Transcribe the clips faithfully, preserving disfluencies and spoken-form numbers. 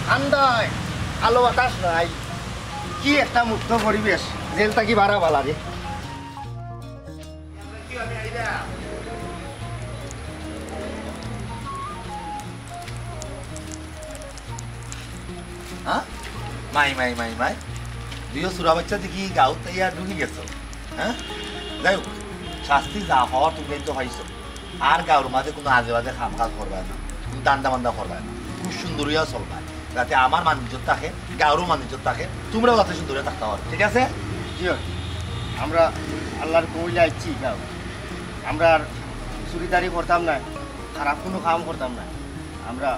ঠান্ডায় আলো বাতাস নাই, কি একটা মুক্ত পরিবেশ, জেল থাকি বারা বালা রে। হ্যাঁ? মাই, মাই, মাই, মাই। দুইও চুরা বাচ্চা দেখি গাঁওত আইয়া ঢুকি গেছো। হ্যাঁ? যাই হোক, শাস্তি যা হওয়ার তুমি তো পাইছো। আর গাঁওর মাঝে কোনো আজে বাজে কাম কাজ করবায় না, কোনো ধান্দা বান্দা করবায় না, খুব সুন্দর অইয়া চলবায়, যাতে আমার মান ইজ্জত থাকে, গাঁওরও মান ইজ্জত থাকে, তোমরাও যাতে সুন্দর অইয়া থাকতে পারো, ঠিক আছে? জি অয়। আমরা আল্লাহর কইলে আইছি গাঁও, আমরা আর চুরিদারি করতাম না, খারাপ কোনো কাম করতাম না। আমরা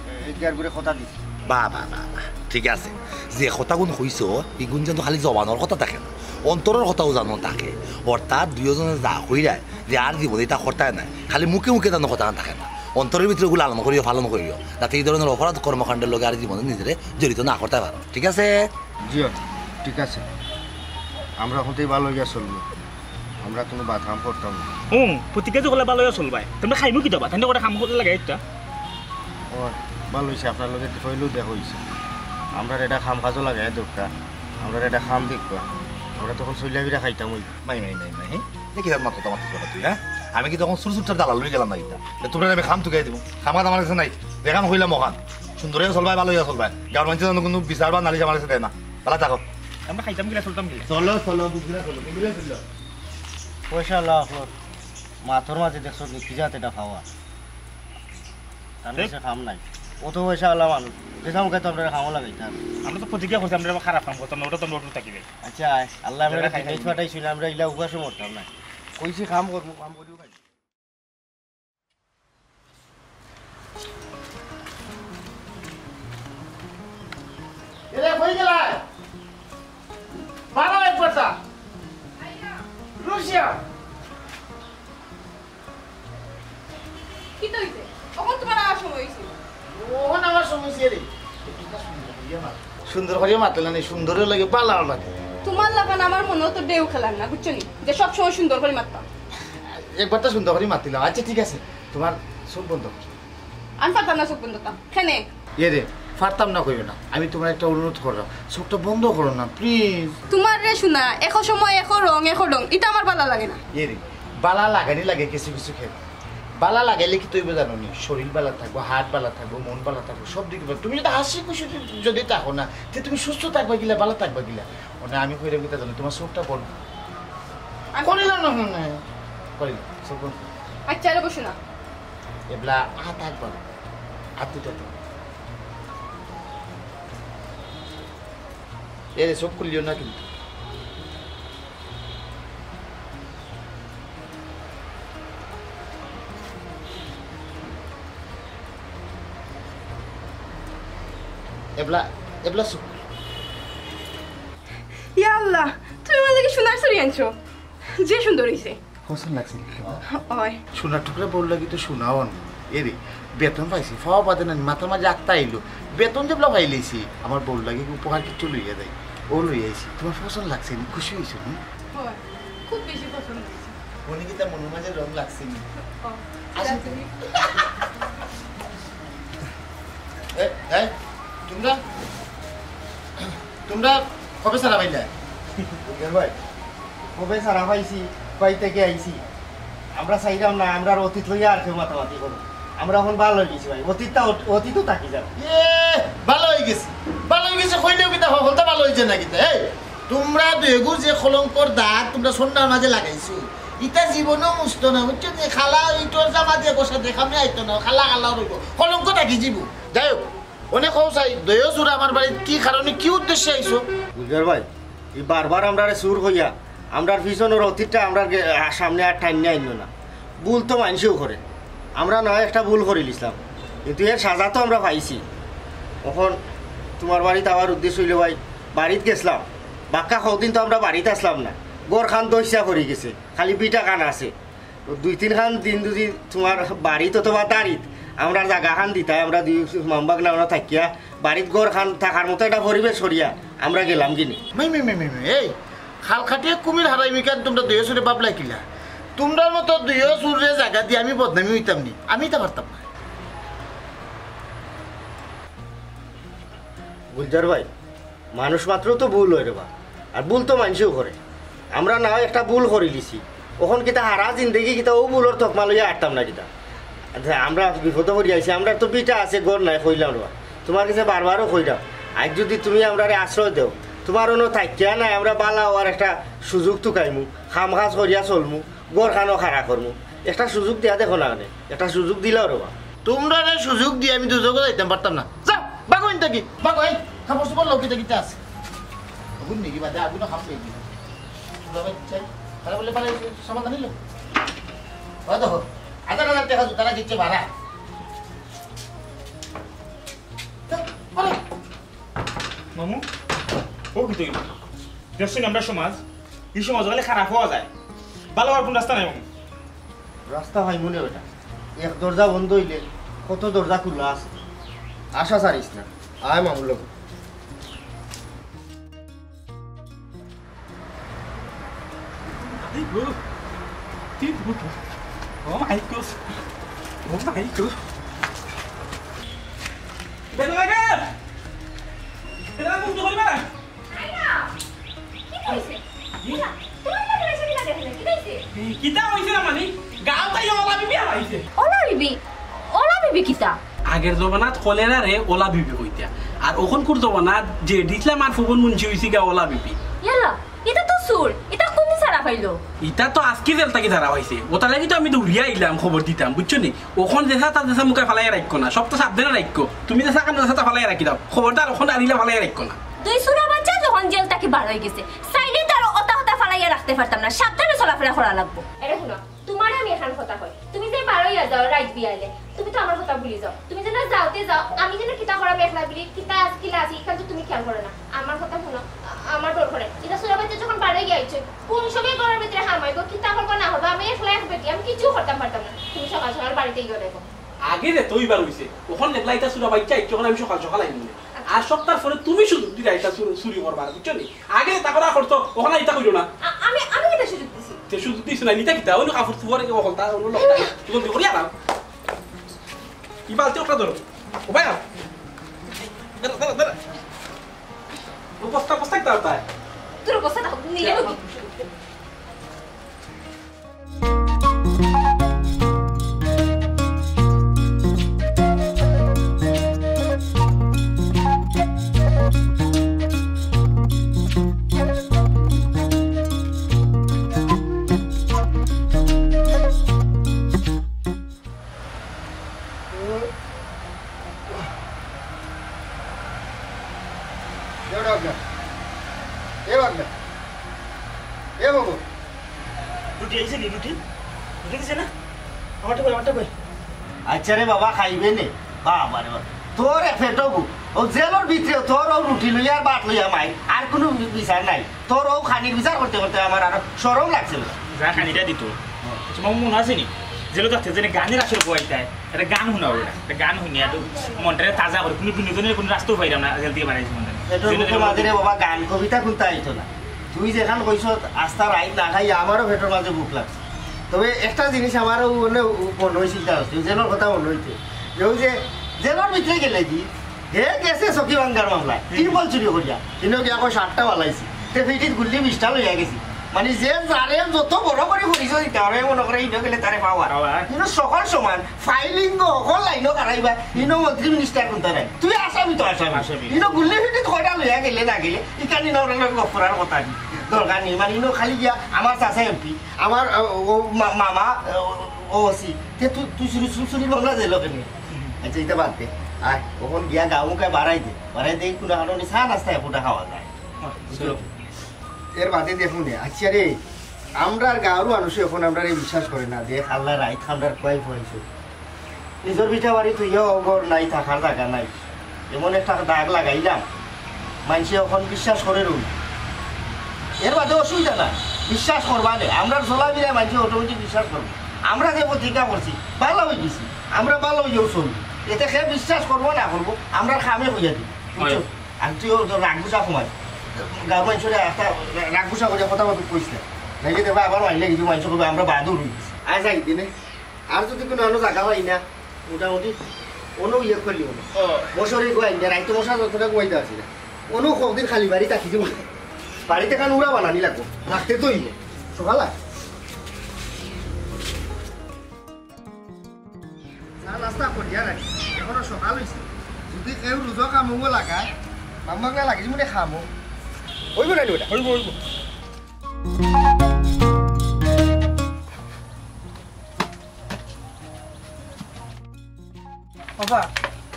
এ-, এগিয়ার করে কথা দিছি। বাহ, বাহ, বাহ, বাহ, ঠিক আছে। যে কথাগুন কইছো, ইগুন যেন খালি জবানর কথা থাকে না, অন্তরর কথাও যেন থাকে। অর্থাৎ দুইওজনে যা কইরায় যে আর জীবনে ইতা করতায় নায়, খালি মুখে মুখে যেন কথা থাকে না, অন্তরর ভিতরে ওগুলো লালন করিও, পালন করিও, যাতে এই ধরনের অপরাধ কর্মকাণ্ডের লগে আর জীবনে নিজেরে জড়িত না করতে পারো, ঠিক আছে? জি অয়, ঠিক আছে। আমরা অখন থাকি ভালো অইয়া চলবো, আমরা কোনো বাদ কাম করতাম না। হুম, প্রতিজ্ঞা তো করলে ভালো অইয়া চলবায়। তোমরা খাইমু কি দেবা? তাহলে করে কাম করতে লাগে একটা। ও, ভালো অইছে, আপনার লগে তো পয়লাউ দেখা অইছে। আমরার এটা কাম কাজও লাগাই দরকার, আমরার এটা কাম দেখবা, আমরা তখন চইলা ফিরা খাইতাম অই। মাই, মাই, মাই, মাই, হ্যাঁ? দেখি তার মাথা, মাথা চলা তুই, হ্যাঁ? আমি কি তখন ছোট ছোট দালাল লই গেলাম না এটা? যে তোমরা আমি কাম তুকাই দিব, কাম কাজ আমার কাছে নাই, দেখাম কইলাম ওখান। সুন্দর অইয়া চলবায়, ভালো অইয়া চলবায়, গাঁওর মানুষের জন্য কোনো বিচার বা নালিশ আমার কাছে দেয় না। ভালো থাকো। আমরা খাইতাম গিলা, চলতাম গিলা। চলো, চলো, বুঝলে চলো, বুঝলে চলো। পয়সা লাভ, মাথার মাঝে দেখছো নি কি জাত এটা পাওয়ার? তার কাছে কাম নাই। অত পয়সা আলা মানুষ, যেটা মুখে তো আমরা কামও লাগাইতাম। আমরা তো প্রতিজ্ঞা করছি, আমরা খারাপ কাম করতাম না, ওটা তো আমরা অটুট থাকি ভাই। আচ্ছা, আয়, আল্লাহ আমরা আমরা খাই বিদেশ খাই। পাঠাইছিল, আমরা ইলা উপাসে মরতাম না। কইছি কাম করবো, কাম করিও খাই। এরে, কই গেলায়? বাড়াও একবারটা। রুশিয়া। কিতা অইছে? অখন তোমার আওয়ার সময় অইছে। অখন আওয়ার সময় অইছে রে। সুন্দর করিয়া মাত। সুন্দর করিয়া মাতলে না, সুন্দরর লগে বালাও লাগে। তোমার লাখান আমার মনেও তো ঢেউ খেলার না, বুঝছো নি? যে সব সময় সুন্দর করি মাততাম। একবারটা সুন্দর করি মাতিলাম। আচ্ছা, ঠিক আছে, তোমার চোখ বন্ধ করো। আমি পারতাম না চোখ বন্ধ করতাম। কেনে? এরে, পারতাম না কইও না। আমি তোমার একটা অনুরোধ করলাম, চোখটা বন্ধ করো না, প্লিজ। তোমার রে শোনা, একো সময় একো রং, একো ঢং, ইটা আমার বালা লাগে না। এরে, বালা লাগানি লাগে কিছু কিছু ক্ষেত্রে। বালা লাগাইলে কিতা অইবো জানো নি? শরীর বালা থাকবো, হাত বালা থাকবো, মন বালা থাকবো, সব দিকে বালা। তুমি যদি হাসি খুশি যদি থাকো না, তে তুমি সুস্থ থাকবা কিলা, বালা থাকবা কিলা? মানে আমি কইলাম কিতা জানো, তোমার চোখটা বন্ধ। আমি করিলাম না মনে হয়। করিলাম, চোখ বন্ধ। আচ্ছা, আরে বসো না। এবলা আত একবার, আত দুইটা তো। এরে, চোখ খুলিও না কিন্তু। এবলা, এবলা চোখ। ইয়া আল্লাহ, তুমি আমার লাগি সোনার চুড়ি আনছো, যে সুন্দর অইছে। পছন্দ লাগছে নি তোমার? অয়। সোনার টুকরা বউর লাগি তো সোনাও আনবো। এরে, বেতন পাইছি, পাওয়া বাদে না, মাথার মাঝে আত্মা আইলো। বেতন যেবলা পাইলাইছি, আমার বউর লাগি উপহার কিছু লইয়া যাই। ও লইয়া আইছি। তোমার পছন্দ লাগছে নি? খুশি অইছো নি? অয়, খুব বেশি পছন্দ অইছে। মনে কিতা মনের মাঝে রং লাগছে নি? ও, আসো। তুমি। এ, এ, তোমরা, তোমরা কবে ছাড়া পাইলা? বুঝলেন ভাই? কবে ছাড়া পাইছি, কই থেকে আইছি? আমরা চাইলাম না, আমরার অতীত লইয়া আর কেউ মাতামাতি করো। আমরা অখন ভালা অই গেছি ভাই, অতীতটা অত-, অতীতও থাকি যাবে। এ, ভালা অই গেছি, ভালা অই গেছি, কইলেও কিতা হকলতা ভালা অইছে না কিতা? এই, তোমরা দুইগু যে কলঙ্কর দাগ তোমরা সন্ধ্যার মাঝে লাগাইছো, ইটা জীবনেও মুছতো না, বুঝছো নি? খালা ইটর জামা দিয়া বসা দেখামে আইতো না, খালা খালা রইবো, কলঙ্ক থাকি যাইবো। যাই হোক, অনে কও চাই, দয়া চুরা আমার বাড়িত কি কারণে, কি উদ্দেশ্যে আইছো? গুলজার ভাই, ই বারবার আমরারে চুর কইয়া, আমরার পিছনর অতীতটা আমরার গে-, আ, সামনে আর টাইন্না আইনো না। ভুল তো মানষেও করে, আমরা না একটা ভুল করিলিছলাম, কিন্তু এর সাজা তো আমরা পাইছি। অখন তোমার বাড়িত আওয়ার উদ্দেশ্য অইলো ভাই, বাড়িত গেছলাম, বাক্কা কদিন তো আমরা বাড়িত আছলাম না, ঘরখান দইসা পড়ি গেছে, খালি ভিটাখান আছে। দুই তিনখান দিন যদি তোমার বাড়িত অথবা দাড়িত আমরার জাগাখান দিতায়, আমরা দুই ইমাম ভাগনা আমরা থাকিয়া বাড়িত ঘরখান থাকার মতো একটা পরিবেশ করিয়া আমরা গেলাম গিনি। মেই, মেই, মেই, মেই, মেই, এই, খাল খাটিয়া কুমির হারাইমু কেনে, তোমরা দুইও চুরে ভাবলায় কিলা? তোমরার মতো দুইও চুররে জাগা দিয়া আমি বদনামি অইতাম নি, আমি ইতা পারতাম না। গুলজার ভাই, মানুষ মাত্র তো ভুল অয় রে বা, আর ভুল তো মানষেও করে। আমরা না অয় একটা ভুল করিলিছি, অখন কিতা হারা জিন্দেগি কিতা অউ ভুলর তকমা লইয়া আটতাম না কিতা? আচ্ছা, আমরা বিপদো পড়ি আইছি, আমরার তো ভিটা আছে, ঘর নাই, কইলাম রে বা। তুমার গেছে বারবারও কইলাম, আইজ যুদি তুমি আমরারে আশ্রয় দেও, তুমার অনো থাকিয়া নায়, আমরা বালা অওয়ার একটা সুযোগ তুকাইমু, কাম-কাজ করিয়া চলমু, ঘরখানও খাড়া করমু। একটা সুযোগ দিয়া দেখো না কেনে, একটা সুযোগ দিলাও রে বা। তুমরারে সুযোগ দিয়া আমি দুজখো যাইতাম পারতাম না। যাও, ভাগো ইন থাকি। ভাগো, এই কাপড়-চোপড় লও, কিতা কিতা আছে। আগুন নেকি বাদে, আগুনও খাম পেয়ে গেল। তোমরা ভাই চাই, তারা বলে, "মানে, সমাধান হইল?" ওই দেখো, হাজার হাজার টেকা জুতা লাগিচ্ছে ভাড়া। যাও, ভাড়া। মামু, ও কিতা অইলো? দেখছইন আমরার সমাজ, ই সমাজ অইলে খারাপ অওয়া যায়। বালা অওয়ার কুনু রাস্তা নাই মামু। রাস্তা পাইমু নে বেটা, এক দরজা বন্ধ অইলে কত দরজা খুলা আছে। আশা ছাড়িস না, আয় মামুর লগে। আরে গো, কি ভূত? ও মাই গড, ও মাই গড। বেলা লাগে, বেলা বন্ধ করিবা। আইনা, কিতা অইছে? জি? কিতা? তোমার কাছে এসে কিতা দেখলে? কিতা অইছে? এ, কিতা অইছে না মানে? গাঁও তাই অলা বিবি হারাইছে। অলা বিবি? অলা বিবি কিতা? আগের জমানাত কলেরারে অলা বিবি কইতা। আর অখনকুর জমানাত যে ইসলাম আর ফুবন মুন্সি অইছে গা অলা বিবি। ইয়াল্লা, ইতা তো চুর। ইতা কুনদিন ছাড়া পাইলো? ইতা তো আজকে জেল থাকি ছাড়া পাইছে। অতার লাগি তো আমি দৌড়িয়া আইলাম খবর দিতাম, বুঝছো নি? অখন যেছা তা যেছা মুখে ফালাইয়া রাখিও না, সবতা সাবধানে রাখিও। তুমি যেছা কানো যেছা তা ফালাইয়া রাখি দাও, খবরদার অখন আর ইলা ফালাইয়া রাখিও না। দুই চুরা বাইচ্চা যখন জেল থাকি বার অই গেছে, চাইলে তো আর অতা হতা ফালাইয়া রাখতে পারতাম না, সাবধানে চলাফেরা করা লাগবো। এরে হুনো, তুমারে আমি এখান কথা কই, তুমি যে বার অইয়া যাও রাইত বিয়াইলে, তুমি তো আমার কথা ভুলি যাও। তুমি যেন যাওতে যাও, আমি যেন কিতা করাম একলা বিলি, কিতা আছে কিলা আছে, ইখান তো তুমি খেয়াল করো না। আমার কথা হুনো, আ-, আমার ডর করে। ইতা চুরা বাইচ্চা যখন বার অইয়া আইছে, কুন সময় ঘরর ভিতরে হামাইবো, কিতা করবো না করবো, আমি একলা এক বেটি, আমি কিচ্ছু করতাম পারতাম না। তুমি সকাল সকাল বাড়িতে গিয়া দেখো। আগে যে তো ইবার অইছে, অখন দেখলা ইতা চুরা বাইচ্চা আইছে, অখন আমি সকাল সকাল আইমু নে। আর সপ্তাহ পরে তুমি সুযোগ দিরা ইতা চুরি, চুরি করবার, বুঝছো নি? আগে ইতা করা করতো, অখন ইতা কইরো না। আ-, আমি, আমি কিতা সুযোগ দিছি? তে সুযোগ দিছ না, নিতা কিতা? অইলো কাপড় চোপড়, অইলো লতা, জলদি করিয়া আনাও। ই বালতি অটা ধরো। ও ভাই, দাঁড়া, দাঁড়া, দাঁড়া। ও বস্তা, বস্তা কিতা অটা? তোর বস্তা না, নিলে লোক। এ বাবা। এ বাবা। রুটি আইছে নি? রুটি? রুটি দিছে না? আমারটা কই, আমারটা কই? আচ্ছা রে বাবা, খাইবে নে? বাবা রে বাবা। তোর এক পেটো ভুক। অউ জেলর ভিতরে তোর অউ রুটি লইয়া আর ভাত লইয়া মাই, আর কুনু বি-, বিচার নাই। তোর অউ খানির বিচার করতে করতে আমার আরো শরম লাগছে রে। যা খানিটা দিত। হ্যাঁ। তোমার মনে আছে নি? জেলো থাকতে যে গানের আসর বইতায়, একটা গান হুনা অইবো না। একটা গান হুনিয়া তো মনটারে তাজা করে, কুনু বিনোদনের কুনু রাস্তাও পাইলাম না, জেল থাকি বারইছি মনটা। পেটর ভুকর মাঝে রে বাবা গান কবিতা কুনতা আইতো না। তুই যেখান কইছস আস্তা রাইত না খাইয়া আমারও পেটর মাঝে ভুক লাগছে। তবে একটা জিনিস আমারও মনে, মনে অইছিল, জেলর কথা মনে অইতে। যে অউ যে জেলর ভিতরে গেলে কি, হে গেছে চকিভাঙ্গার মামলায়, হুম। তিরপল চুরি করিয়া। ইনো গিয়া কয় সাতটা ফালাইছি। তে পিঠিত গুল্লি বিশটা লইয়া গেছি। মানে যে যারে যত বড় করি পরিচয় দিতা পারো, মনে করে ইনো গেলে তারে পাওয়া। পাওয়া। ইনো সকল সমান, ফাইলিং গো, সকল লাইনও খাড়াইবা। ইনো মন্ত্রী মিনিস্টার কুনতা নাই। তুই আসামি তো আসামি। আসামি। ইনো গুল্লি পিঠিত কয়টা লইয়া গেলে না গেলে, ইখান ইনো ওরা লগে গপ করার কথা নি। দরকার নি। মানে ইনো খালি গিয়া আমার চাচা এমপি, আমার, আহ, ও মা-, মামা, আহ, ও ওসি। তে তুই, তুই চুরি, চুরি, চুরির মামলা দিল কেনে? আচ্ছা, ইটা বাদ দে। আয়, অখন গিয়া গাউ মুখায় বাড়াই দে। বাড়াই দে, কুনু কারণে চা নাস্তা একটা খাওয়া যায়। চলো। এর বাদে দেখমু নে। আচ্ছা রে, আমরার গাউর মানুষে অখন আমরারে বিশ্বাস করে না। দেখ, আল্লায় রাইত আমরারে খুয়াই ফুয়াইছে। নিজর ভিটা বাড়ি থইয়াও ঘর নাই, থাকার জাগা নাই। এমন একটা দাগ লাগাইলাম, মানষে অখন বিশ্বাস করের না। এর বাদে অসুবিধা না, বিশ্বাস করবা নে। আমরার চলাফিরায় মানষে automatic বিশ্বাস করবো। আমরা যে প্রতিজ্ঞা করছি, ভালা অইগেছি। আমরা ভালা অইয়াউ চলবো। এতে কে বিশ্বাস করবো না করবো, আমরার কামে কইয়া দিবো। বুঝছো? হয়। আর তুইও তো রাগ গুছা কমাই। গাউর মানষরে একটা রাগ গুছা করিয়া কথা মতো কইস না। নাইলে দেখবা আবার মাইলে কিছু মানষে কইবা, "আমরা বাহাদুর অইগেছি।" আয় যাই দিনে। আর যুদি কুনু অন্য জাগা পাই না, মোটামুটি অনো ইয়ে করি অনো। ও। বছরে গো আইন, রাইতো মশা যতটা ঘুমাইতে আসি না। অনো কদিন খালি বাড়ি থাকি যাবো। বাড়িতে কান উড়া বানানি লাগবো। রাখতে তো ইয়ে। সকাল আয়। চা নাস্তা করিয়া রাখি। এখনো সকাল হইছে। যদি কেউ রুজো কামো লাগায়, মাম্মাকে লাগিস মনে খামো। হইব না নি ওটা? হইব, হইব। বাবা,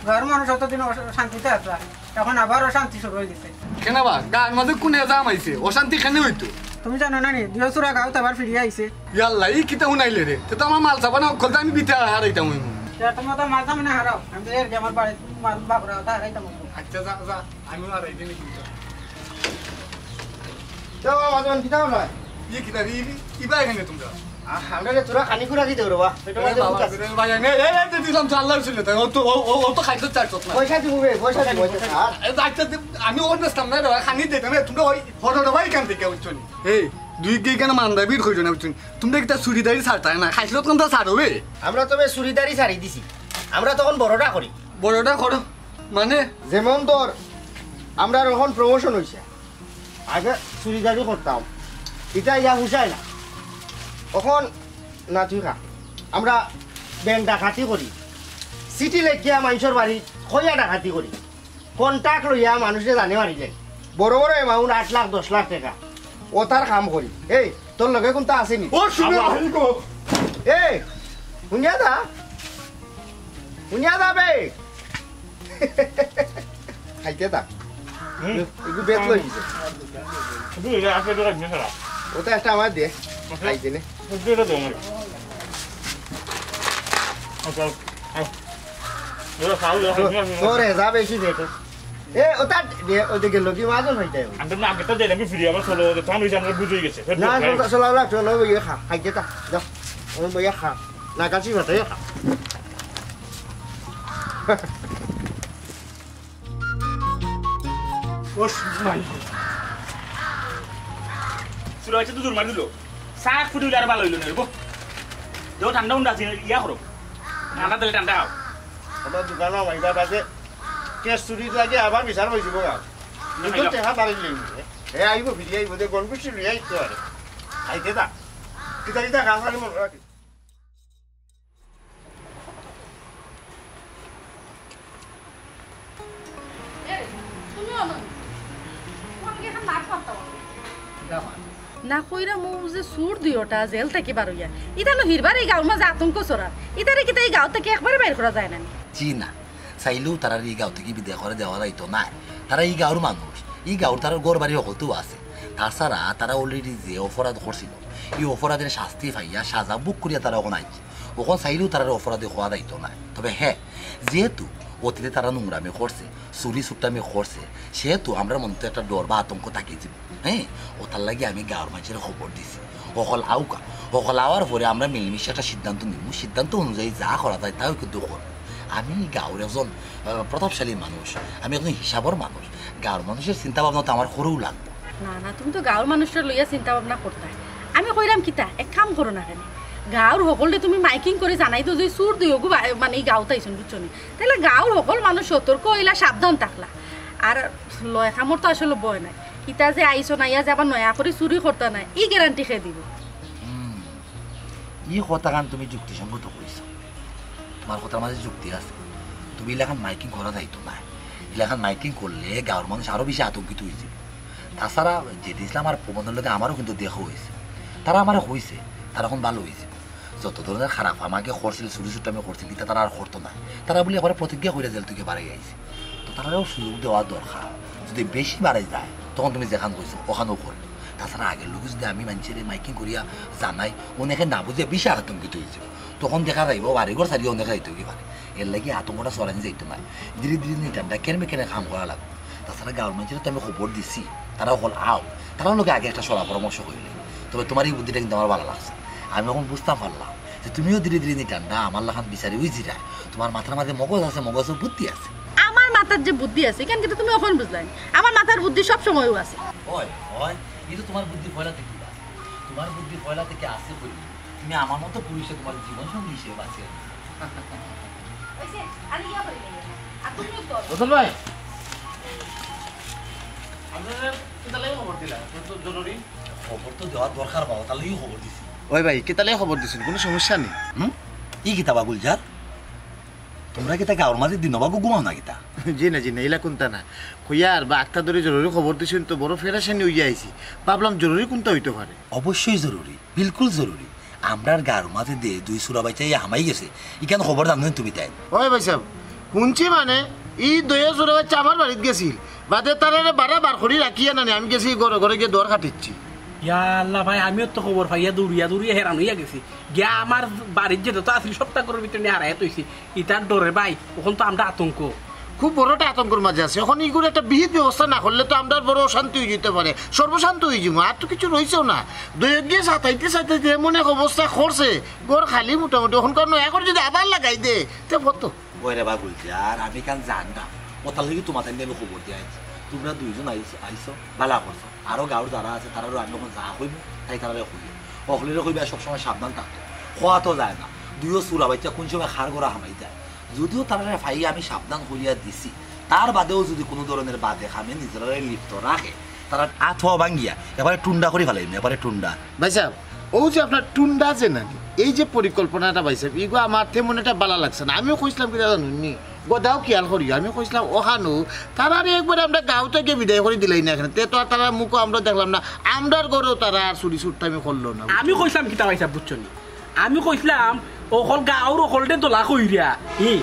গাঁওর মানুষ অতদিন অশা-, শান্তিতে আছলা, এখন আবার অশান্তি শুরু হয়ে গেছে। কেন বা? গাঁওর মাঝে কোন এজাম আইছে? অশান্তি কেন হইতো? তুমি জানো না নি, দিয়সুরা গাঁওত আবার ফিরিয়া আইছে। ইয়াল্লা, ই কিতা হুনাইলে রে? তে তো আমার মাল চাপানো অকল তো আমি বিতে হারাইতাম হইমু। তে তুমি তো মাল চাপানো হারাও, আমি তো এর যে আমার বাড়ি মাল বাবুরা ওটা হারাইতাম হইমু। আচ্ছা, যা, যা, আমি হারাই দিন কিন্তু। তো বাবা, মাঝে মাঝে কিতা হলো? ই কিতা রে, ই, ই বা এখানে তোমরা? আ, আমরা রে তোরা খানি কুড়া দিতে রে বা। পেটর এ মাঝে বাবা, ভুক আছে। এ ভাই, এ, এ, এ, দিলাম তো আল্লাহর ছিল তাই। ও তো, ও, ও, ও তো খাইতে চাইছ না। পয়সা দিব বে, পয়সা দিব, পয়সা। আর এ, আচ্ছা, দে, আমি ওর নাস্তাম না রে, খানি দিতে না, তোমরা ওই ফটো রে ভাই এখান থেকে, বুঝছো নি? এই, দুই গিয়ে কেন মান্দা ভিড় হইছো না, বুঝছো নি? তোমরা কিতা চুড়িদারি ছাড়তায় না, খাইছিল তখন তো ছাড়বে। আমরা তবে চুড়িদারি ছাড়ি দিছি, আমরা তখন বড়টা করি। বড়টা করো, মানে? যেমন ধর, আমরা এখন প্রমোশন হইছে, আগে চুড়িদারি করতাম, এটা ইয়া হুশায় না। এখন না, তুই খা। আমরা ব্যাংক ডাকাতি করি, চিঠি লেখিয়া মানুষের বাড়ি খইয়া ডাকাতি করি, কন্ট্রাক্ট লইয়া মানুষে জানে মারিলে বড় বড় অ্যামাউন্ট আট লাখ দশ লাখ টাকা, ও তার কাম করি। এই, তোর লগে কোনটা আছে নি? ও, শুনে আবার। ভাই গো। এই, শুনিয়া দা, শুনিয়া দা বে। খাইতে থাক। হুম। একটু বেত লই গেছে। একটু এটা আছে, এটা রাখবি, সারা। ওটা একটা আমার দে। আচ্ছা। খাইতে নে। একটু এটা দে আমারে। আচ্ছা, আচ্ছা। এটা খাও, এটা খাও। তোর হেজা বেশি বেটো। এ, ওটা দে, ওই দিকে লোকি মাজন হইতে হবে। আমরা না, আগে তো যাই নাকি ফিরি, আবার চলো, ওদের তখন ওই যে আমরা বুঝে গেছে। ফের না, কোথায়? চলো, চলো, চলো, চলো, ওই খা, খাইতে থাক, যাও। ওই বইয়া খা। না, কাছি ভাত, এ খা। ও মাই। চুলা হচ্ছে তো দূর মারি দিল। চা ফুটি হইলে আর ভালো হইল না রে গো। দেও ঠান্ডা উন্ডা আছে, ইয়া করো। ঠান্ডা দিলে ঠান্ডা খাও। আমার দোকানে আমার এটা বাদে কেস চুরি লাগে আবার বিচার হয়ে যাবো গা। কিন্তু দেখা পারেন নেই। এ আইব, ফিরে আইব, যে গণগোষ্ঠী লইয়া আইতে পারে। খাইতে দা। কিতা কিতা খাওয়া খালি মনে রাখি। এই, তুমি অনো নি? তোমার কি এখন মার পাত্তা অনো? না কইরা মু যে চুর দুইওটা জেল থাকি বার হইয়া। ইতা নো হিরবার এই গাঁওর মাঝে আতঙ্ক ছড়ার। ইতারে কিতা এই গাঁও থাকি একবারে বাইর করা যায় না নি? জি না, চাইলেও তারার এই গাঁও থাকি বিদায় করে দেওয়া যাইতো না। তারা এই গাঁওর মানুষ, এই গাঁওর তারার ঘর বাড়ি হকলতেও আছে। তাছাড়া তারা already যে অপরাধ করছিল, এই অপরাধের শাস্তি পাইয়া সাজা ভোগ করিয়া তারা অখন আইছে। অখন চাইলেও তারার অপরাধী কওয়া যাইতো না। তবে হ্যাঁ, যেহেতু অতীতে তারা নোংরামি করছে, চুরি চুট্টামি করছে, সেহেতু আমরার মনে তো একটা ডর বা আতঙ্ক থাকি যাইবো। হ্যাঁ, অতার লাগি আমি গাঁওর মানষরে খবর দিছি। হকল আউকা, হকল আওয়ার পরে আমরা মিলমিশে একটা সিদ্ধান্ত নিমু। সিদ্ধান্ত অনুযায়ী যা করা যায় তাও কিন্তু করমু। আমি গাঁওর একজন, আহ, প্রতাপশালী মানুষ, আমি একজন হিসাবর মানুষ। গাঁওর মানুষের চিন্তা ভাবনা তো আমার করাউ লাগবো। না, না, তুমি তো গাঁওর মানুষরে লইয়া চিন্তা ভাবনা করতায়। আমি কইরাম কিতা, এক কাম করো না কেনে, গাঁওর হকলরে তুমি মাইকিং করি জানাই দেও যে চুর দুইওগু বা-, মানে এই গাঁওত আইছইন, বুঝছো নি? তাইলে গাঁওর হকল মানুষ সতর্ক অইলা, সাবধান থাকলা। আর লয় কামর তো আসলে ভয় নাই। ইতা যে আইছইন, আইয়া যে আবার নয়া করি চুরি করতা নায়, ই গ্যারান্টি কে দিবো? হুম, ই কথাখান তুমি যুক্তিসঙ্গত কইছো। তোমার কথার মাঝে যুক্তি আছে। তবে ইলাখান মাইকিং করা যাইতো না। ইলাখান মাইকিং করলে গাঁওর মানুষ আরো বেশি আতঙ্কিত অইযিবো। তাছাড়া জেডি ইসলাম আর পবনর লগে আমারও কিন্তু দেখা অইছে। তারা আমারে কইছে, তারা অখন ভালা অইযিবো। যত ধরনের খারাপ আমাকে করছিল, চুরি চুট্টামি করছিল, ইতা তারা আর করতো না। তারা বুলে একবারে প্রতিজ্ঞা করিয়া জেল থাকি বারাই আইছে। তো তারারেও সুযোগ দেওয়া দরকার। যদি বেশি বারাই যায়, তখন তুমি যেখান কইছো, অখানউ করো। তাছাড়া আগের লগে যদি আমি মানষরে মাইকিং করিয়া জানাই, অনেকে না বুঝিয়া বেশি আতঙ্কিত অইযিবো। তখন দেখা যাইবো বাড়িঘর ছাড়িয়া অনেকে যাইতে অইবো পারে। এরলাগি আতঙ্কটা ছড়ানি যাইতো নায়। ধীরে ধীরে নিটান্ডা কেনে কেনে কাম করা লাগবো। তাছাড়া গাঁওর মানষরে তো আমি খবর দিছি, তারা অকল আও, তারার লগে আগে একটা সলা পরামর্শ করিলে। তবে তোমার ই বুদ্ধিটা কিন্তু আমার ভালা লাগছে। আমি অখন বুঝতাম পারলাম যে তুমিও ধীরে ধীরে নিটান্ডা আমার লাখান বিচারি অইযিরায়। তোমার মাথার মাঝে মগজ আছে, মগজও বুদ্ধি আছে। আমার মাথার যে বুদ্ধি আছে, ইখান কিন্তু তুমি অখন বুঝলায় নি। আমার মাথার বুদ্ধি সব সময়ও আছে। অয়, অয়, ই তো তোমার বুদ্ধি পয়লা থাকি আছে। তোমার বুদ্ধি পয়লা থাকি আছে কই? তুমি আমার মতো পুরুষরে তোমার জীবন সঙ্গী হিসেবে বাছিয়া নিছো। আর ইয়া করে নিয়ে। আর তুমি তো রতন ভাই, আপনারা কিতা লাগি খবর দিলা? তো জরুরি। খবর তো দেওয়ার দরকার বাবা, তার লাগিউ খবর দিছি। ওই ভাই, কিতা লাগি খবর দিছইন? কুনু সমস্যা নি? হুম? ই কিতা বা গুলজার? তুমরা কিতা গাঁওর মাঝে দিনও বাগু ঘুমাও না কিতা? জি না, জি না, ইলা কুন্তা না। কইয়ার বা আক্তা ধরি জরুরি খবর দিছইন তো বড় ফেরেশানি অইয়া আইছি। ভাবলাম জরুরি কুন্তা অইতো পারে। অবশ্যই জরুরি, বিলকুল জরুরি। আমরার গাঁওর মাঝে দে দুই চুরা বাইচ্চা ইয়া হামাই গেছে, ইখান খবর জানো নি তুমি তাইন? ওই ভাইসাব, হুনছি মানে, ই দুইও চুরা বাইচ্চা আমার বাড়িত গেছিল, বাদে তারারে বারা বার করি রাখিয়া নানি আমি গেছি ঘরে ঘরে গিয়া দুয়ার খাটিচ্ছি। ইয়া আল্লাহ ভাই, আমিও তো খবর পাইয়া দৌড়িয়া দৌড়িয়া হেরান অইয়া গেছি। গিয়া আমার বাড়িত যেতা তো আছিল সবতা ঘরর ভিতরে নিয়া হারাইয়া থইছি। ইতার ডরে ভাই, অখন তো আমরা আতঙ্ক। খুব বড় একটা আতঙ্কর মাঝে আছি। অখন ইগুর একটা বিহিত ব্যবস্থা না করলে তো আমরার বড় অশান্তি অইযিতে পারে, সর্বশান্ত অইযিমু। আর তো কিচ্ছু রইছেও না। দুই এক গিয়ে সাতাইতে সাতাইতে এমন এক অবস্থা করছে, ঘর খালি মোটামুটি। অখনকার নয়া করি যদি আবার লাগাই দে, তে ফটো। ওই রে বা গুলজার, আমি কান জানি না। অতার লাগি তুমার তাইন আমি খবর দিয়া আইছি। তুমরা দুইজন আইছ-, আইছো, বালা করছো। আরো গাঁওর যারা আছে, তারারও আমি অখন যা কইমু, তাই তারারে কইও। অকলরে কইবা সবসময় সাবধান থাকতো। কওয়া তো যায় না। দুইও চুরা বাইচ্চা কুন সময় কার ঘরো হামাই যায়। যদিও তারারে পাইয়া আমি সাবধান করিয়া দিছি, তার বাদেও যদি কুনু ধরনের বাদে কামে নিজরারে লিপ্ত রাখে, তারার আত পাও ভাঙ্গিয়া এবারে টুন্ডা করি ফালাইমু, এবারে টুন্ডা। ভাইসাব, অউ যে আপনার টুন্ডা যে নানি, এই যে পরিকল্পনাটা ভাইসাব, ইগু আমার তেমন একটা বালা লাগছে না। আমিও কইছলাম কিতা জানইন নি, গদাও খিয়াল করিও, আমি কইছলাম অখানউ, তারারে একবারে আমরা গাঁও থাকি বিদায় করি দিলাই না কেনে, তে তো আর তারার মুখও আমরা দেখলাম না, আমরার ঘরেও তারা আর চুরি চুরটামি করলো না। আমি কইছলাম কিতা ভাইসাব, বুঝছো নি? আমি কইছলাম, অকল গাঁওর অকলরে দলা কইরা, ই,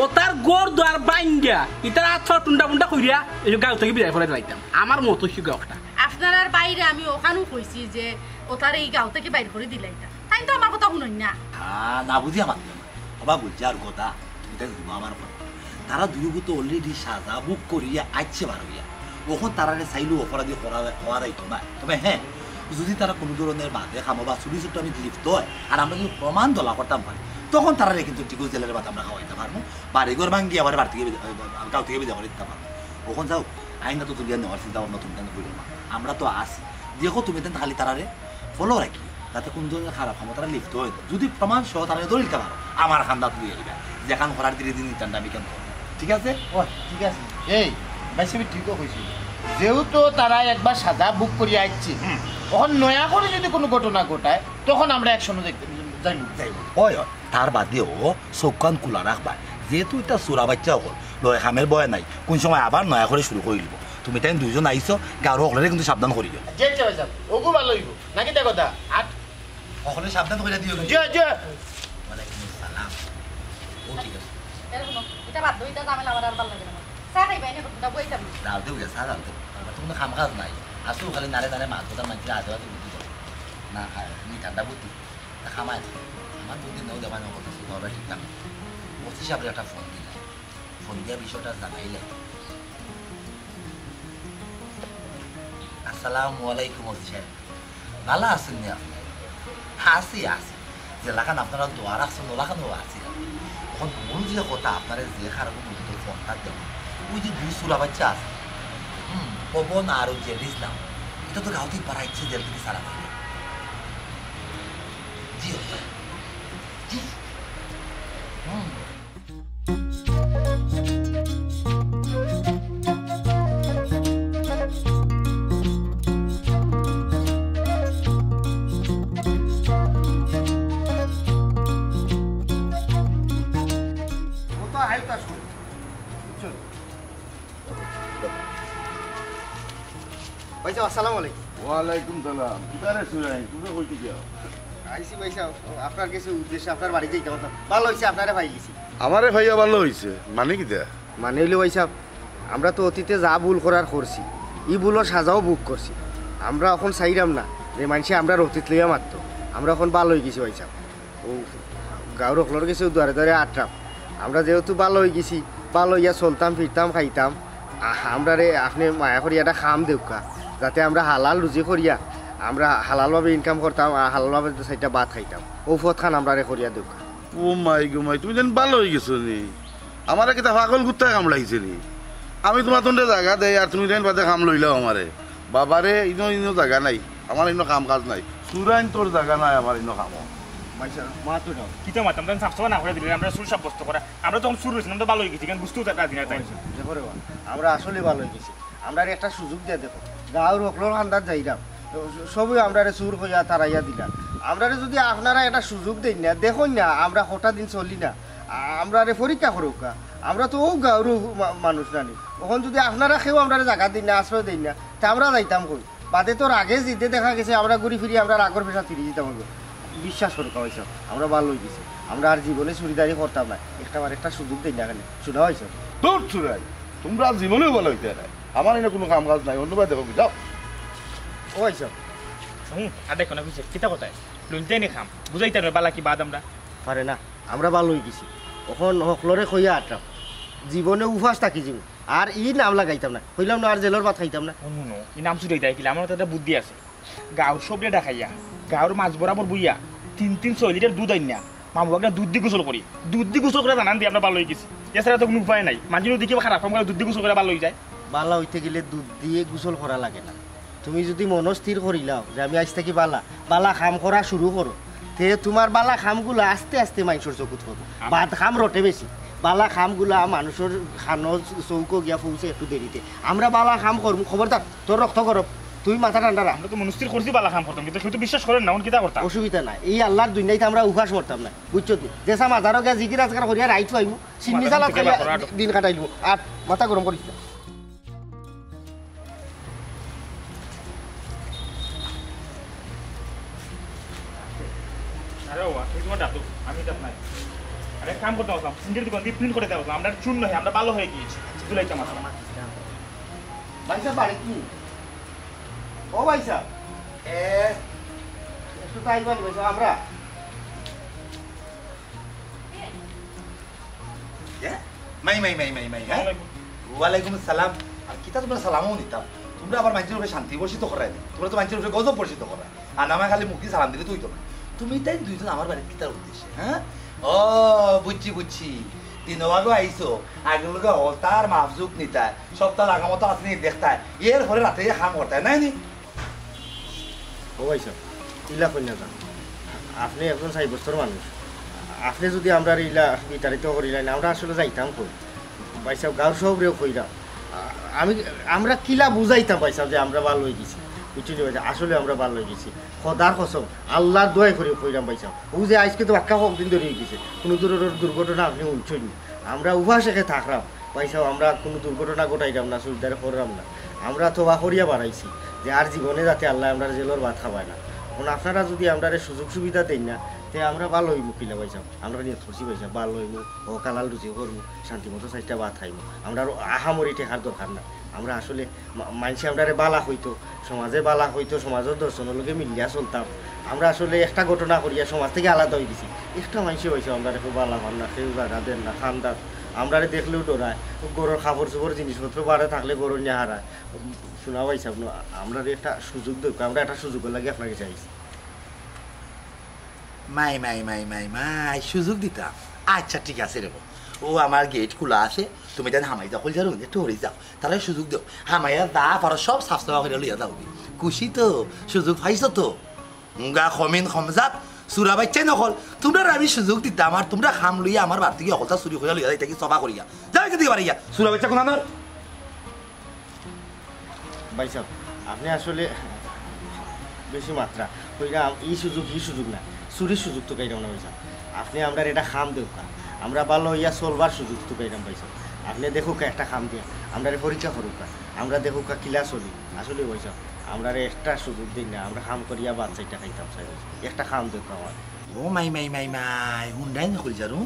অতার ঘর দুয়ার ভাঙ্গিয়া, ইতার আত পাও টুন্ডা মুন্ডা করিয়া, এই যে গাঁও থাকি বিদায় করি দিলাইতাম। আমার মত অইছে গি অখটা। আপনারার ভাইরে আমি অখানউ কইছি যে অতারে ই গাঁও থাকি বাইর করি দিলাইতাম। তাইন তো আমার কথা হুনইন না। হ্যাঁ, না বুঝিয়া মাতলাম। ওবা গুলজার গদা, তুমি তাই ঘুমা আমার কথা। তারা দুইওগু তো already সাজা ভোগ করিয়া আইছে বার অইয়া। অখন তারারে চাইলেও অপরাধী করা, কওয়া যাইতো না। তবে হ্যাঁ, যদি তারা কুনু ধরনের বাদে কামো বা চুরি চুরটামিত লিপ্ত অয়, আর আমরা যদি প্রমাণ দলা করতাম পারি, তখন তারারে কিন্তু টিকু জেলের ভাত আমরা খাওয়াইতাম পারমু। বাড়ি ঘর ভাঙ্গিয়া আবার বাড়ি থাকি বিদা-, গাঁও থাকি বিদায় করি দিতাম পারমু। অখন যাও, আইন তো তুলিয়া নেওয়ার চিন্তা ভাবনা তুমি কেন করিও না? আমরা তো আছি। দেখো তুমি তাইন খালি তারারে follow রাখিও, যাতে কুনু ধরনের খারাপ কামো তারা লিপ্ত অয় না। যদি প্রমাণ সহ তারারে ধরি নিতাম পারো, আমার কান্দাত লইয়া আইবা, যেখান করার ধীরে ধীরে নিতাম আমি কেন করবো, ঠিক আছে? ও, ঠিক আছে। এই, ভাইসাবে ঠিকউ কইছে। যেহেতু তারা একবার সাজা ভোগ করিয়া আইছে, হুম। অখন নয়া করি যদি কুনু ঘটনা ঘটায়, তখন আমরা action-ও যাইতে, যাইমু। যাইমু। ওই, ওই। তার বাদেও চউখ কান খুলা রাখবা। যেহেতু ইতা চুরা বাইচ্চা অকল, লয় কামের ভয় নাই, কুন সময় আবার নয়া করি শুরু করি দিবো। তুমি তাইন দুইজন আইছো, গাঁওর অকলরে কিন্তু সাবধান করিও। জি, জি, ভাইসাব, অগু ভালা অইবো। নাকি দেখো দা, আর অকলরে সাবধান করিয়া দিও কিন্তু। জি, জি। ওয়ালাইকুম আসসালাম। ও ঠিক আছে। এরকম, ইতা বাদ দেও, ইতা ঝামেলা আমার আর ভালা লাগে না। চা খাইবা, এনে কথা বই যাবো। ডাল দেও গিয়া, চা ডাল দেও। আমার তো কুনু কাম কাজ নাই। আসো খালি নাড়ে নাড়ে মাত কথা মানছি, আজে বাজে বুদ্ধি যাও। না, খায়, নি ঠান্ডা বুদ্ধি। তা খামায়, আমার বুদ্ধি নেও দেবা না কথা, শুধু ওরা ঠিক না। ওসি সাহেবের একটা ফোন দিলাম, ফোন দিয়া বিষয়টা জানাইলে। আসসালামু আলাইকুম ওসি সাহেব, ভালা আছইন নি আপনে? আছি, আছি। যেলাখান আপনারা দোয়া রাখছইন, ওলাখানও আছি আমি। অখন মূল যে কথা, আপনারে যে কারণে মূলত ফোনটা দেওয়া, ওই যে দুই চুরা বাইচ্চা আছে, হুম, পবন আর ওই যে রিজলাম, ইতা তো গাঁও থাকি বারাইছে জেল থাকি ছাড়া পাইয়া। জি, জি। হুম। ও তো আইতা শুন। বুঝছো? ভাইসাব, আসসালামু আলাইকুম। ওয়ালাইকুম সালাম। কিতা রে সুরাইন, তুমরা কই থাকি? আইছি ভাইসাব, আপনার কিছু উদ্দেশ্যে আপনার বাড়ি যাইতাম। ভালা অইছে, আপনারে পাই গেছি। আমারে পাইয়া ভালা অইছে? মানে কিতা? মানে অইলো ভাইসাব, আমরা তো অতীতে যা ভুল করার করছি, ই ভুলর সাজাও ভোগ করছি। আমরা অখন চাইরাম না যে মানষে আমরার অতীত লইয়া মাততো। আমরা অখন ভালা অই গেছি ভাইসাব। অউ গাঁওর অকলর গেছে দুয়ারে দুয়ারে আটরাম। আমরা যেহেতু ভালা অই গেছি, ভালা অইয়া চলতাম, ফিরতাম, খাইতাম। আ-, আমরারে আপনে মায়া করিয়া একটা কাম দেউক্কা, যাতে আমরা হালাল রুজি করিয়া আমরা হালালভাবে income করতাম আর হালালভাবে দুই চাইরটা ভাত খাইতাম। অউ পথখান আমরারে করিয়া দেউক্কা। ও মাই গো মাই, তুমি যেন ভালা অই গেছো নি। আমারে কিতা পাগল কুত্তায় কামড়াইছে নি? আমি তুমার তন্ডে জাগা দেই আর তুমি তাইন বাদে কাম লইলাও আমারে। বাবারে, ইনো, ইনো জাগা নাই, আমার ইনো কাম কাজ নাই। সুরাইন তোর জাগা নাই আমার ইনো কামো। মাততো না। কিতা মাততাম, তাইন সাফ সাফ না করি দিলে, আমরা চুর সাব্যস্ত করা। আমরা তখন চুর অইছি না, আমরা ভালা অই গেছি, কেন বুঝতেও রাজি না তাইন। দেখো রে বা, আমরা আসলে ভালা অই গেছি। আমরারে একটা সুযোগ দিয়া দেখো, গাঁওর হকলর কান্দাত যাইরাম, সবে আমরারে চুর কইয়া তাড়াইয়া দিলা। আমরারে যুদি আপনারা একটা সুযোগ দেইন না, দেখইন না, আমরা কটা দিন চলি না, আমরারে পরীক্ষা করউক্কা। আমরা তো অউ গাঁওর মা-, মানুষ নানি। অখন যুদি আপনারা কেউ আমরারে জাগা দেইন না, আশ্রয় দেইন না, তে আমরা যাইতাম কই? বাদে তো রাগে জিদে দেখা গেছে আমরা ঘুরি ফিরি আমরার আগর পেশাত ফিরি যাইতাম অইবো। বিশ্বাস করউক্কা ভাইসাব, আমরা ভালা অই গেছি। আমরা আর জীবনে চুরিদারি করতাম না। একটা বার একটা সুযোগ দেইন না কেনে, হুনো ভাইসাব। দূর চুরাই, তুমরা জীবনেও ভালা অইতায় নায়। আমার ইনো কুনু কাম কাজ নাই, অন্য বায় দেখো, যাও। ও ভাইসাব। হুম, আর দেখো না, কিতা কথায়? লইতে নি কাম, বুঝাইতাম না, ভালা কি বাদ আমরা। পারে না, আমরা ভালা অই গেছি। অখন হকলরে কইয়া আটরাম, জীবনে উপাস থাকি যিমু। আর ই নাম লাগাইতাম না, কইলাম না আর জেলর ভাত খাইতাম না। হুনো, হুনো, ই নাম ছুটাই দেয় কিলা, আমার তো একটা বুদ্ধি আছে। গাঁওর সবরে ডাকাইয়া, গাঁওর মাঝ বরাবর বইয়া, তিন তিন ছয় লিটার দুধ আইনা, মামু বাগনা দুধ দি গোসল করি। দুধ দি গোসল করি জানান দি আমরা ভালা অই গেছি। এছাড়া তো কুনু উপায় নাই। মানষে দেখি খারাপ কাম করে দুধ দি গোসল করি ভালা অই যায়। ভালা অইতে গেলে দুধ দিয়া গোসল করা লাগে না। তুমি যুদি মনো স্থির করিলাও যে আমি আইজ থাকি ভালা, ভালা কাম করা শুরু করো, তে তুমার ভালা কামগুলা আস্তে আস্তে মানষর চকুত পড়বো। বাদ কাম রটে বেশি। ভালা কামগুলা মানষর কানো চউখো গিয়া পৌঁছে একটু দেরিতে। আমরা ভালা কাম করমু, খবরদার, তোর রক্ত গরম, তুই মাথা ঠান্ডা রাখ। আমরা তো মনস্থির করছি ভালা কাম করতাম, কিন্তু কেউ তো বিশ্বাস করের না, অখন কিতা করতাম? অসুবিধা নাই, ই আল্লার দুনিয়াত আমরা উপাস মরতাম না, বুঝছো নি? যেছা মাজারো গিয়া জিকির আজকার করিয়া রাইত পাইমু, সিন্নি মাথা চালাত খাইয়া দিন কাটাইলিমু, আর মাথা গরম করিস না। আরে বাবা, তুই তুমার দাদু, আমি দাদু নাই। আরে কাম করতাম, সিন্নির দোকান দিয়া প্রিন্ট করাইতাম, আমরা চুর নায়, আমরা ভালা অই গেছি। তুলাইতাম আসলাম। ভাইসাব বাড়িত নি? ও ভাইসাব, এ, একটু তাই বাড়ি ভাইসাব, আমরা। এ? মাই, মাই, মাই, মাই, মাই, হ্যাঁ? ওয়ালাইকুম আসসালাম। আর কিতা তুমরা সালামও নিতাম? তুমরা আবার মানষর উপরে শান্তি বর্ষিত করায় নি। তুমরা তো মানষর উপরে গজব বর্ষিত করায়। আর না অয় খালি মুখদি সালাম দিলে তো অইতো না। তুমি তাইন দুইজন আমার বাড়িত কিতার উদ্দেশ্যে, হ্যাঁ? ও, বুঝছি, বুঝছি। দিন আগেও আইছো, আগর লগে হকলতার মাপজুক নিতায়, সবতা লাগা মতো আছে নি দেখতায়, এর পরে রাতে কাম করতায়, নায় নি? ও ভাইসাব, ইলা কইন না যান। আপনে একজন সাব্যস্তর মানুষ, আপনে যুদি আমরারে ইলা বিতাড়িত করিলাইন, আমরা আসলে যাইতাম কই? ভাইসাব, গাঁওর সবরেও কইরাম। আ-, আমি, আমরা কিলা বুঝাইতাম ভাইসাব যে আমরা ভালা অই গেছি? বুঝছইন নি ভাইসাব, আসলে আমরা ভালা অই গেছি। খোদার কসম, আল্লার দোয়াই করি কইরাম ভাইসাব। অউ যে আইজকে তো বাক্কা কয়দিন ধরি অই গেছে, কুনু ধরনর দুর্ঘটনা আপনে হুনছইন নি। আমরা উপাসে থাকরাম, ভাইসাব, আমরা কুনু দুর্ঘটনা ঘটাইরাম না, চুরিদারি কররাম না। আমরা তওবা করিয়া বারাইছি যে আর জীবনে যাতে আল্লায় আমরারে জেলর ভাত খাওয়ায় না। অখন আপনারা যুদি আমরারে সুযোগ সুবিধা দেইন না, তে আমরা ভালা অইমু কিলা ভাইসাব। আমরা নিয়ত করছি ভাইসাব, ভালা অইমু, হক হালাল রুজি করমু, শান্তি মতো চাইরটা ভাত খাইমু। আমরার আহামরি টেকার দরকার না। আমরা আসলে মা-, মানষে আমরারে ভালা কইতো, সমাজে ভালা কইতো, সমাজর দশজনর লগে মিলিয়া চলতাম। আমরা আসলে একটা ঘটনা করিয়া সমাজ থাকি আলাদা অই গেছি। একটা মানষে ভাইসাব আমরারে কেউ ভালা পার না, কেউ জাগা দের না, কান্দাত। আমরারে দেখলেও ডরায়, ঘরর কাপড় চোপড় জিনিসপত্র বারে থাকলে ঘরো নিয়া হারায়। হুনা ভাইসাব, আমরারে একটা সুযোগ দেউক্কা, আমরা একটা সুযোগর লাগি আপনার গেছে আইছি। মাই, মাই, মাই, মাই, মাই, সুযোগ দিতাম। আচ্ছা, ঠিক আছে রে বা। ও আমার গেট খুলা আছে, তুমি তাইন হামাই যাও, কইল যাও, একটু হরি যাও। তারে সুযোগ দেও। হামাইয়া যা পারো সব সাফ সাফা করি লইয়া যাও। খুশি তো? সুযোগ পাইছো তো? মুগা খমিন খমজাত, চুরা বাইচ্চাইন অকল। তুমরারে আমি সুযোগ দিতাম, আর তুমরা কাম লইয়া আমার বাড়ি থাকি হকলতা চুরি করিয়া লইয়া যাইতায় কি সফা করিয়া। যাও এখান থাকি বারইয়া, চুরা বাইচ্চা কুনানর। ভাইসাব, আপনে আসলে বেশি মাতরা কইরা, ই সুযোগ, ই সুযোগ না, চুরির সুযোগ তুকাইরাম না ভাইসাব। আপনে আমরারে একটা কাম দেউক্কা, আমরা ভালা অইয়া চলবার সুযোগ তুকাইরাম ভাইসাব। আপনে দেখউক্কা একটা কাম দিয়া, আমরারে পরীক্ষা করউক্কা, আমরা দেখউক্কা কিলা চলি। আসলে ভাইসাব, আমরারে একটা সুযোগ দেইন না, আমরা কাম করিয়া ভাত চাইরটা খাইতাম চাই ভাইসাব। একটা কাম দেউক্কা আমারে। ও মাই, মাই, মাই, মাই, হুনরায় নি কইল যাও?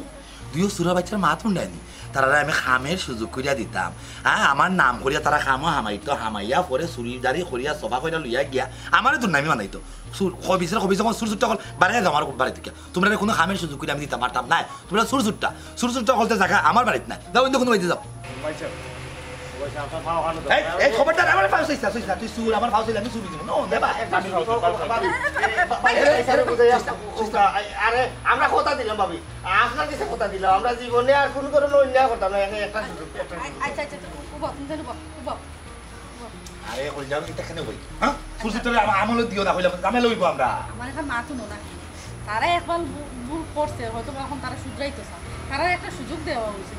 দুইও চুরা বাইচ্চার মাত হুনরায় নি? তারারে আমি কামর সুযোগ করিয়া দিতাম। হ্যাঁ, আমার নাম করিয়া তারা কামো হামাইতো, হামাইয়া পরে চুরিদারি করিয়া সফা করিয়া লইয়া গিয়া আমারে দুর্নামি বানাইতো। চুর, খবিছর খবিছ, যখন চুর চুরটা অকল, বারইয়া যাও আমার বাড়ি থাকি। তুমরারে কুনু কামর সুযোগ করিয়া আমি দিতাম পারতাম নায়। তুমরা চুর চুরটা, চুর চুরটা অকলতে জাগা আমার বাড়িত নাই। যাও, অইন্য কুনু বাড়িতে যাও। ভাইসাব, ভাইসাব, আপনার পাও হানো দাও। এই, এই খবরদার, আমার পাও ছুইছ না, ছুইছ না। তুই চুর, আমার পাও ছুইলে আমি চুর অই যিমু। নো, দেবা। ভাবি, ভাবি, ভাবি, ভাবি, এ, ভাই, ভাই, ভাই, ভাই, বুঝাই আসো। আরে, আমরা কথা দিলাম, ভাবি। আপনার গেছে কথা দিলাম। আমরা জীবনে আর কুনু ধরনর অন্যায় করতাম না। এখানে একটা সুযোগ, একটা সুযোগ। আচ্ছা, আচ্ছা, তো উবা, তুমি তাহলে উবা, উবা, উবা। আরে, কই যাও, এটা কেন কই? হ্যাঁ? চুর চুরটারে আমা-, আমলে দিও না, কইলাম, ঝামেলা অইবো আমরা। আমার এখন মা তো মনে হয়। তারা একবার ভু- ভুল করছে, হয়তো বা এখন তারা শুধরাইতো চায়। তারার একটা সুযোগ দেওয়া উচিত।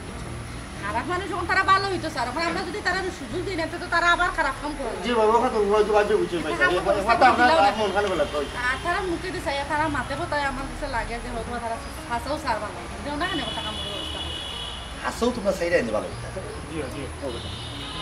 খারাপ মানুষ যখন তারা ভালা অইতো চায়, এখন আমরা যদি তারারে সুযোগ দেই না, তে তো তারা আবার খারাপ কাম করবো। জি বাবা, কথা হয়তো বাদ দিয়ে বুঝে পাইছে। তারা এখন কথা আমরা দিলাও না। মন খারাপ লাগতো। আর তারা মুখে দিয়ে চাইয়া, তারা মাতে কথায় আমার কাছে লাগে যে হয়তো বা তারা হাছাউ ছাড়বা না। দেও না কেন কথা কাম করবো? হাছাউ তোমরা চাইরায় নি ভালা কথা। জি, জি।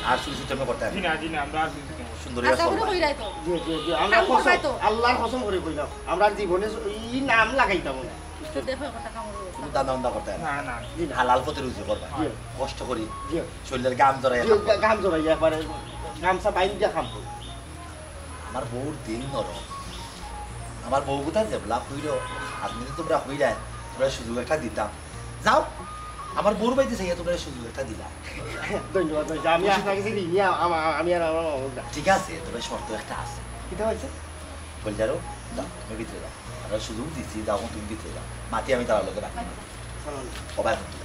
আর চুরি সিস্টেমে করতে জি না, জি না, আমরা আর চুরি সিস্টেম করতে সুন্দর আশা করি কইরায় তো। জি, জি, জি। আমরা কাম করবায় কসম, তো। আল্লাহর কসম করি কইলাম, আমরা জীবনে এই নাম লাগাইতাম না। তো দেখো কথা কাম করবো। কোনো ধান্দা বান্দা করতে না। না, না। জি না। হালাল পথে রুজি করবা। জি। কষ্ট করি। জি। শরীরের ঘাম ঝরাইয়া জি, খাবা। ঘা-, ঘাম ঝরাইয়া একবারে গামছা বাইন দিয়া কাম করি। আমার বউর দিল নরম। আমার বউ কথা যেবলা কইরো, আজ মিনিট তোমরা কইরায়, তোমরা সুযোগ একটা দিতাম। যাও, আমার বউর বাড়িতে চাইয়া তোমরা সুযোগ একটা দিলা। ধন্যবাদ, ধন্যবাদ। আমি আপনার কাছে ঋণী, আ-, আমা-, আমি আর আমার মামুন দা। ঠিক আছে, তবে শর্ত একটা আছে। কিতা হয়েছে? বলজারো, যাও, তুমি ভিতরে যাও। আমরা সুযোগ দিছি, যাও, তুমি ভিতরে যাও। মাতি আমি তারার লগে রাখি। চলো না। সবাই এখন তুলে।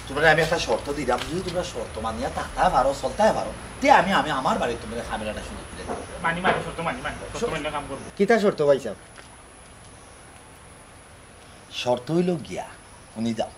তোমরা আমি একটা শর্ত দিলাম, যদি তোমরা শর্ত মানিয়া থাকতে পারো, চলতে পারো, তে আমি, আমি আমার বাড়ি তোমরা খামেলাটা সুযোগ দিলে। মানি, মানি, শর্ত মানি, মানি। শর্ত মানিয়া কাম করবো। কিতা শর্ত ভাই সাহেব? শর্ত হইল গিয়া, হুনি যাও।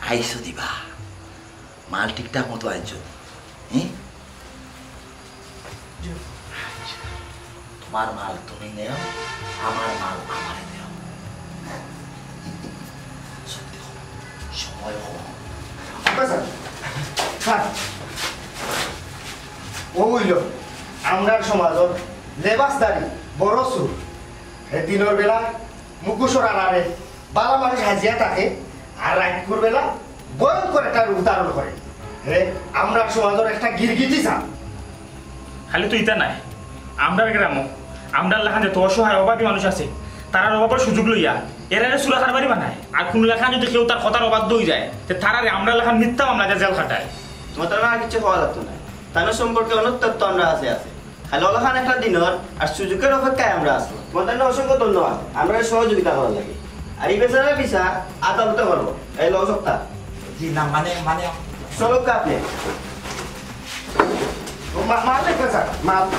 আইছো দিবা, মাল ঠিকঠাক মতো আনছো নি? হ্যাঁ? তোমার মাল তুমি নেও, আমার মাল আমারে দেও। সত্যি কথা, সময় কম। আচ্ছা, স্যার, স্যার, ও হইল আমরার সমাজর লেবাসদারি বড় চুর। হে দিনর বেলা মুখোশর আড়ালে বালা মানুষ হাজিয়া থাকে, আর রাইতকুর বেলা ভয়ঙ্কর একটা রূপ ধারণ করে। হে আমরার সমাজর একটা গিরগিটি সাপ। খালি তো ইতা নায়, আমরার গ্রামও আমরার লাখান যত অসহায় অভাবী মানুষ আছে, তারার অভাবর সুযোগ লইয়া এরারে চুরা কারবারি বানায়। আর কোন লাখান যদি কেউ তার কথার অবাধ্য হয়ে যায়, তে তারারে আমরার লাখান মিথ্যা মামলা দিয়া জেল খাটায়। তোমার তারা আর কিছু হওয়া লাগতো না, তার সম্পর্কে অনেক তথ্য আমরা আছে আছে। খালি অলাখান একটা দিনর আর সুযোগের অপেক্ষায় আমরা আছি। তোমাদের না অসংখ্য ধন্যবাদ, আমরা সহযোগিতা করার লাগে। আর এই বেচারার বিচার আদালতে করবো। এই লও সপ্তাহ। জি না, মানে, মানে চলো তো আপনি। ও মা-, মাল দেখবে স্যার, মাল।